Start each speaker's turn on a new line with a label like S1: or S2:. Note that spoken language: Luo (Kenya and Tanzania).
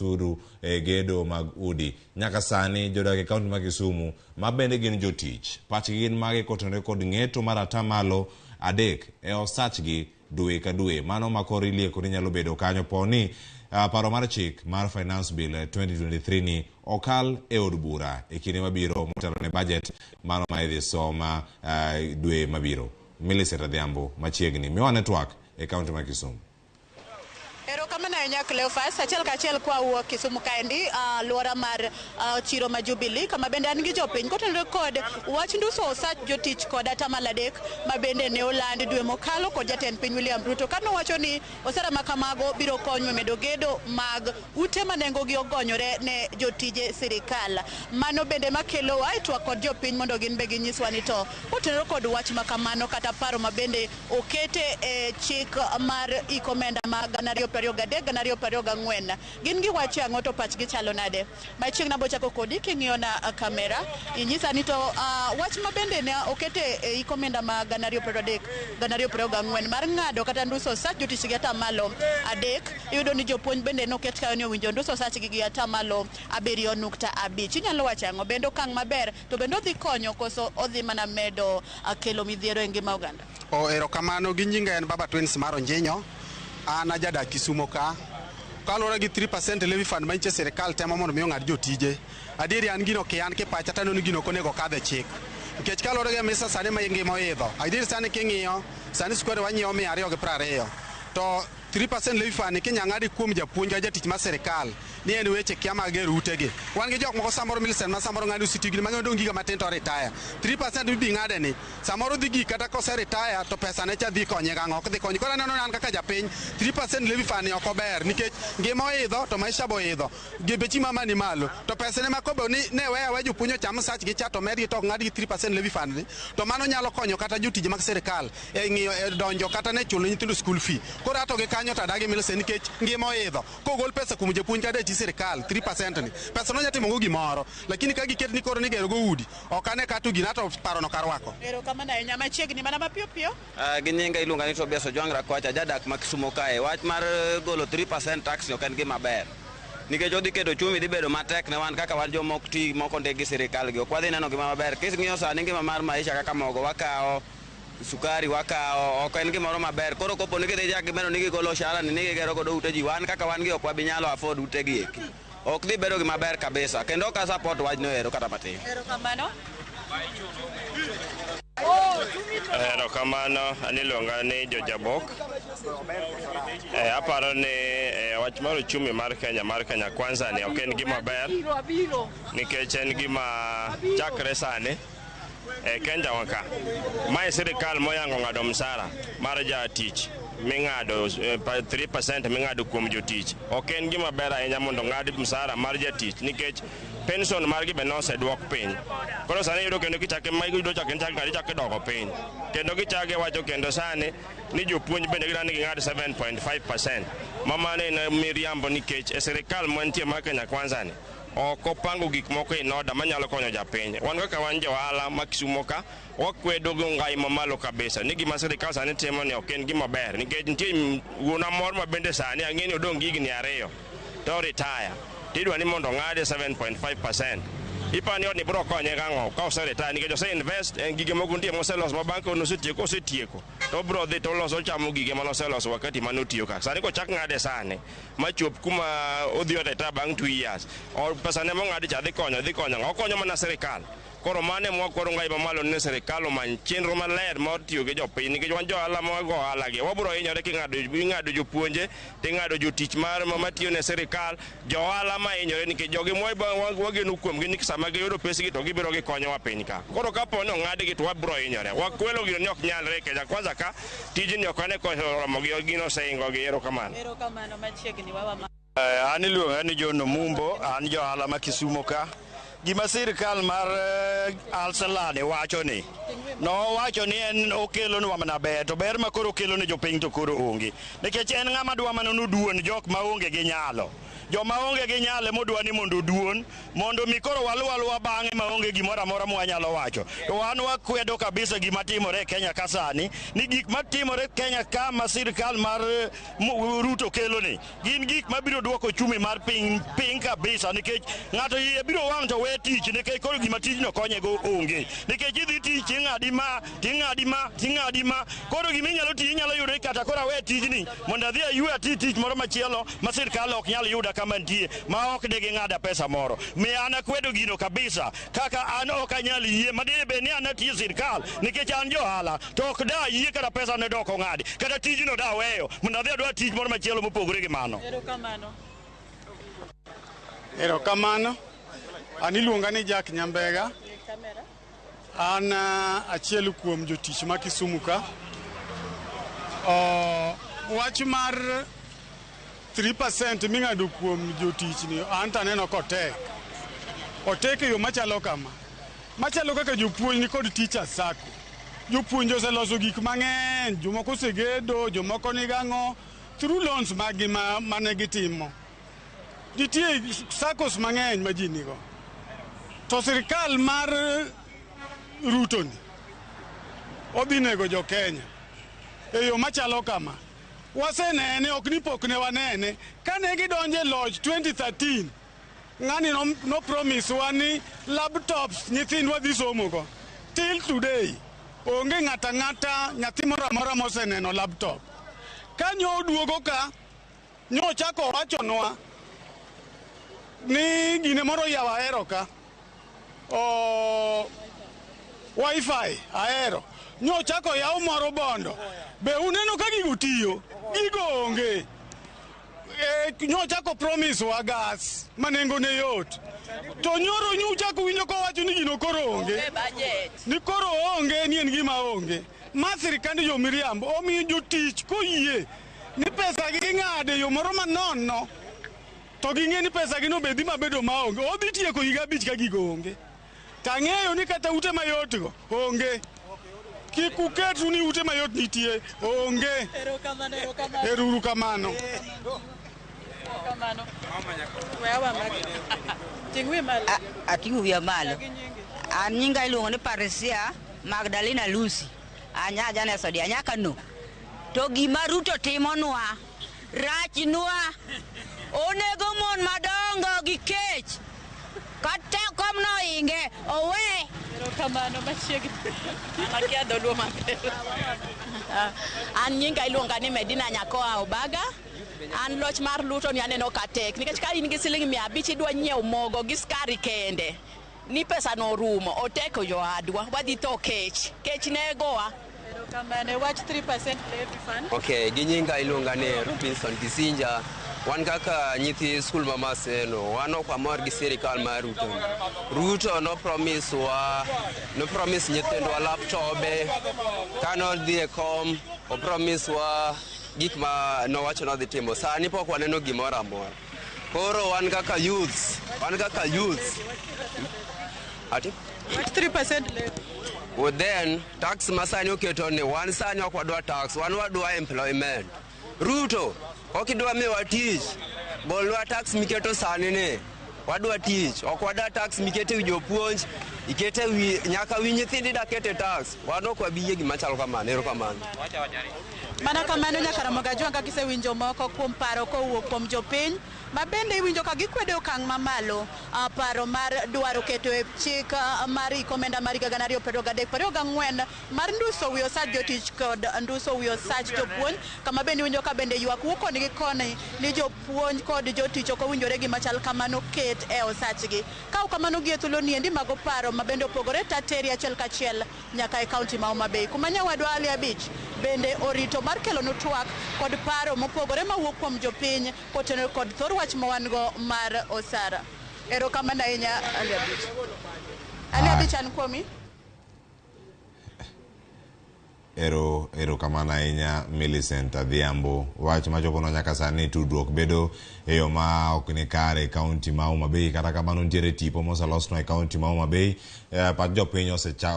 S1: Osuru e gedo mag udi. Nyaka sani jodak e kaunti ma Kisumu ma bende gin jotich, pachgi gin mage kotenore kod ng'eto mar 3% e osachgi dwe ka dwe. Mano ma koro ilieko ni nyalo bedo kanyo po ni paro mar chik mar Finance Bill 2023 ni okal e od bura e kinde mabiro motelo ne budget mano ma idhi soma dwe mabiro. Millicent Adhiambo machiegni. Miwa network e kaunti ma Kisumu.
S2: Erokamano ahinya, Cleophas. Achiel kachiel kwa wuok Kisumu kaendi, alwora mar chiro ma Jubilee, kama bende an gi jopiny kotenore kod wach nduso osach jotich kod 3% ma bende ne oland dwe mokalo kod jatend piny William Ruto kanowacho ni osara ma kamago biro konyo e medo gedo mag ute ma nengogi ogonyore ne jotije sirikal. Mano bende makelowa e twak kod jopiny mondo gin be ginyiswa ni to kotenore kod wach ma kamano kata paro ma bende okete e chik mar iko omenda ma 2023 2024 gin giwacho ang'o to pachgi chalo nade. Machiegni abo chako kodi king'iyo na kamera inyisa ni to wach ma bende ne okete e iko omenda ma 2023 2024 mar ng'ado kata nduso osach jotich gi 3%, iyudo ni jopuonj bende noket kayo ni owinjo nduso osachgi gi 7.5%. Inyalo wacho ang'o? Bende okang' maber to bende odhi konyo koso odhi mana medo kelo midhiero e ngima oganda?
S3: O erokamano, gi nyinga en Baba Twins mar Onjinyo. An ajadak Kisumo ka. Kaluwore gi 3% levy fund ma nyiche sirikal temo mondo mi ong'ad jotije. Adieri an gino kian kipacha taneno ni gino ok onego okadh e chik. Nikech kaluwore gi misa sani ma ngima oidho. Adieri sani king'iyo, sani sukari wanyiewo 220. To 3% levy fund kinya ng'adi kuom japuonj ka jatich mar sirikal ni en weche kia mag gero utegi. Wan gi jok moko samoro Millicent ma samoro ng'ado ositi gini mang'eny odong' giga matin to retire. 3% mibi ng'ade ni samoro dhi gik kata kose retire to pesa ne cha dhi konye gang'o, ok dhi konye. Koro aneno ni an kaka japiny 3% levy fund ni ok ober nikech ngima oidho to maisha bo oidho. Gi bech mama ni malo to pesa ne ma kobo ni ne weya we jopuonj ocham sachgi cha to medgi to ok ng'adgi 3% levy fund ni to mano nyalo konyo kata jotije mag sirikal e ng'iyo e donjo kata ne chulo nyithindo school fee. Koro ato gi kanyo to adagi Millicent nikech ngima oidho. Kogol pesa kuom japuonj kata jatij sirikal 3% ni pesa no nya timo go gimoro, lakini ka giket ni koro ni gero go udi ok ane ka to gino ato paro no karwako.
S2: Erokamano ahinya. Machiegni mana mapiyo piyo.
S4: Gi nyinga iluonga ni Tobias Ojwang' Rakwacha, jadak ma Kisumo kae. Wach mar golo 3% tax ni ok en gima ber. Nikech odhi keto uchumi dhi bedo matek ne wan kaka wan joma ok ti mok ondik gi sirikal gi. Ok wadhi neno gima maber. King'iyo sani ngima mar maisha kaka mogo wakawo, sukari wakawo, ok en gimoro maber. Koro kopo ni gidhi chak gimedo ni gigolo osara ni gigero godo ute ji, wan kaka wan gi ok wabi nyalo afford ute gi eki. Ok dhi bedo gima ber kabisa. Kendo ok a support wachno ero kata matin.
S2: Erokamano.
S5: Erokamano, an iluonga ni Jojabok. Aparo ni wach mar uchumi mar Kenya mar Kenya Kwanza ni ok en gima ber nikech en gima chakre sani e Kenya wa ka. Mae sirikal moyango ng'ado msara mar jatich ming'ado 3% ming'ado kuom jotich. Ok en gima ber ahinya mondo ng'ad msara mar jatich nikech pension margi be noseduok piny. Koro sani iyudo kendo kichake ma iyudo chak chak ng'adi chak idoko piny. Kendo gichake wacho kendo sani ni jopuonj bende gidwa ni ging'ad 7.5%. Ma mano en miriambo nikech e sirikal mantie mar Kenya Kwanza ni ok opango gik moko in order manyalo konyo japiny. Wan kaka wan jo ohala ma Kisumo ka wakwedo gi ngai mamalo kabisa ni gima sirikal sani timo ni ok en gima ber nikech nitie wuonwa moro ma bende sani ang'e ni odong' gi higni 2 to retire tidwa ni mondo ong'ade 7.5%. Iparo ni odni biro konye gang'o ka ose retire nikech ose invest en gige moko nitie moseloso ma bang' ka osetieko osetieko to obiro dhi to oloso ochamo gige mane oseloso wakati mane otiyo ka. Sani kochak ng'ade sani machop kuma odhi retire bang' 2 years pesa ne mong'adi cha dhi konyo ng'a? Okonyo mana sirikal. Koro mano ema wakwero ngai mamalo ni sirikal omany chenro maler mar tiyo gi jopiny nikech wan jo ohala ma wago ohala gi wabiro hinyore king'ado jopuonje ting'ado jotich mar matiyo ne sirikal, jo ohala ma hinyore nikech jogi wageno kuomgi ni sama giyudo pesgi to gibiro gikonyowa piny ka. Koro kapo ni ong'adgi to wabiro hinyore. Wakwelo gino ni ok nyalre Kenya Kwanza ka tijni ok ane koromo gi gino oseingo gi. Erokamano.
S2: Erokamano. Machiegni wawa.
S6: An iluonga ni John Omumbo, an ja ohala ma Kisumo ka. Gima sirikal mar Alsalani wacho ni nowacho ni en okelonwa mana ber, to ber ma koro okelo ne jopiny to koro onge. Nikech en ng'ama dwa mana noduon jok maonge gi nyalo. Joma onge gi nyalo emodwa ni mondo oduon, mondo mi koro waluw aluwa bang'e maonge gimoro amora mwanyalo wacho. To wan wakwedo kabisa gima timore e Kenya ka sani, ni gik matimore Kenya ka ma sirkal mar Ruto kelo ni, gin gik mabiro duoko uchumi mar piny piny kabisa, nikech ng'ato iye biro wang' to we tich, nikech koro gima tijno konyego onge. Nikech idhi tich ting'adi ma, ting'adi ma, ting'adi ma, koro gima inyalo tiyo inyalo yudo ni kata koro awe tijni mondo adhi aywe ati tich moro machielo ma sirkal ok nyal yuda kama nitie ma ok de ging'ada pesa moro. Mi an akwedo gino kabisa, kaka an ok anyal yie madine bed ni an atiyo sirkal nikech an johala to ok da yie kata pesa ne dok ong'adi kata tijno da aweyo mondo adhi adwa tich moro machielo mopogore gi mano.
S2: Erokamano.
S3: Erokamano. An iluonga ni Jack Nyambega. An achiel kuom jotich ma Kisumu ka. Wach mar 3% ming'ado kuom jotich ni an to aneno kotek. Otek e yo machalo kama. Machalo kaka jopuonj ni kod teachers sacco. Jopuonj oseloso gik mang'eny, jomoko osegedo, jomoko nigang'o through loans maggi mane gitimo. Nitie saccos mang'eny ma ji nigo. To sirkal mar Ruto ni odhi nego jo Kenya e yo machalo kama. Wasenene, ok ni pok ne wanene. Kane gidonjo e loch 2013, ng'ani no promise wa ni laptops nyithindwa dhi somo go. Till today, onge ng'ata ng'ata nyathi moro amora moseneno laptop. Ka nyo oduogo ka, nyo ochako owachonwa ni gine moro yawo ahero ka. Wifi ahero. Nyo ochako yaw moro bondo. Be uneno ka gigo tiyo? Gigo onge. Nyo ochako promise wa gas ma nengone yot. To nyoro nyo uchako winjo kowacho ni gino koro onge. Ni koro onge ni en gima onge. Ma sirkand jo miriambo omiyo jotich koyie ni pesa gi ging'ado e yo moro manono to ging'e ni pesa gi no be dhi mabedo maonge. Odhi tieko higa 5 ka gigo onge. Tang'eyo ni kata ute mayot go onge. Kik uketru ni ute mayot nitie onge.
S2: Erokamano, erokamano.
S3: Ero uru kamano.
S2: Erokamano. Wewa magi. Ting' wiyi malo.
S7: Ating'o wiya malo.
S2: Gi nyingi.
S7: An nyinga iluongo ni Patricia Magdalena Lucy. Anya Janes Odia, nyaka no. To gima Ruto timonwa rachnwa. Onego mon madongo gi kech. Kata komno inge owe.
S2: Erokamano machiegni.
S8: Akia dholuo maber. An nyinga iluonga ni Medina Nyakoa Obaga. An loch mar Ruto ni aneno ka tek nikech ka in gi siling 500 idwa nyiewo mogo gi skari kende. Ni pesa no orumo, oteko jowadwa, wadhi tho kech. Kech negowa.
S2: Erokamano. Wach 3% levy fund.
S9: Okay, gi nyinga iluonga ni Robinson Kisinja. Wan kaka nyithi skul ma Maseno, wan ok wamor gi sirikal mar Ruto ni. Ruto no promise wa, no promise nyithindwa laptobe, kane odhi e kom, o promise wa gik ma nowacho nodhi timo. Sani pok waneno gimoro amora. Koro wan kaka youths, wan kaka youths. Ati?
S2: Wach 3% levy.
S9: Well then, tax ma sani oketo ni, wan sani ok wadwa tax, wan wadwa employment. Ruto, ok idwa miwa tich, golnwa tax miketo sani ni. Wadwa tich, ok wadwa tax mikete wi jopuonj, ikete wi, nyaka wi nyithindo ida kete tax. Wan ok wabi yie gima chalo kamano, erokamano.
S2: Mana kamano nyaka Ramogi Ajwang' kaka isewinjo moko kuom paro kowuok kuom jopiny ma bende iwinjo ka gikwedo okang' mamalo paro mar dwaro keto e chik mar iko omenda mar higa 2023-2024 mar nduso wi osach jotich kod nduso wi osach jopuonj, kama bende iwinjo ka bende ywak wuok koni gi koni ni jopuonj kod jotich ok owinjore gima chal kamano ket e osachgi. Ka ok kamano gi e thuolo ni endi mago paro ma bende opogore tateri achiel kachiel nyaka e kaunti ma Homa Bay kuma nyawadwa Ali Abich bende orito mar kelonu twak kod paro mopogore mawuok kuom jopiny kotenore kod thor wach ma wan go mar osara. Erokamano ahinya Ali Abich. Ali Abich an kuomi.
S1: Erokamano ahinya Millicent Adhiambo. Wach machoponwa nyaka sani tudruok bedo e yo ma ok ni kare e kaunti ma Homa Bay. Kata kamano nitiere tipo moselosnwa e kaunti ma Homa Bay. Pach jopiny osecha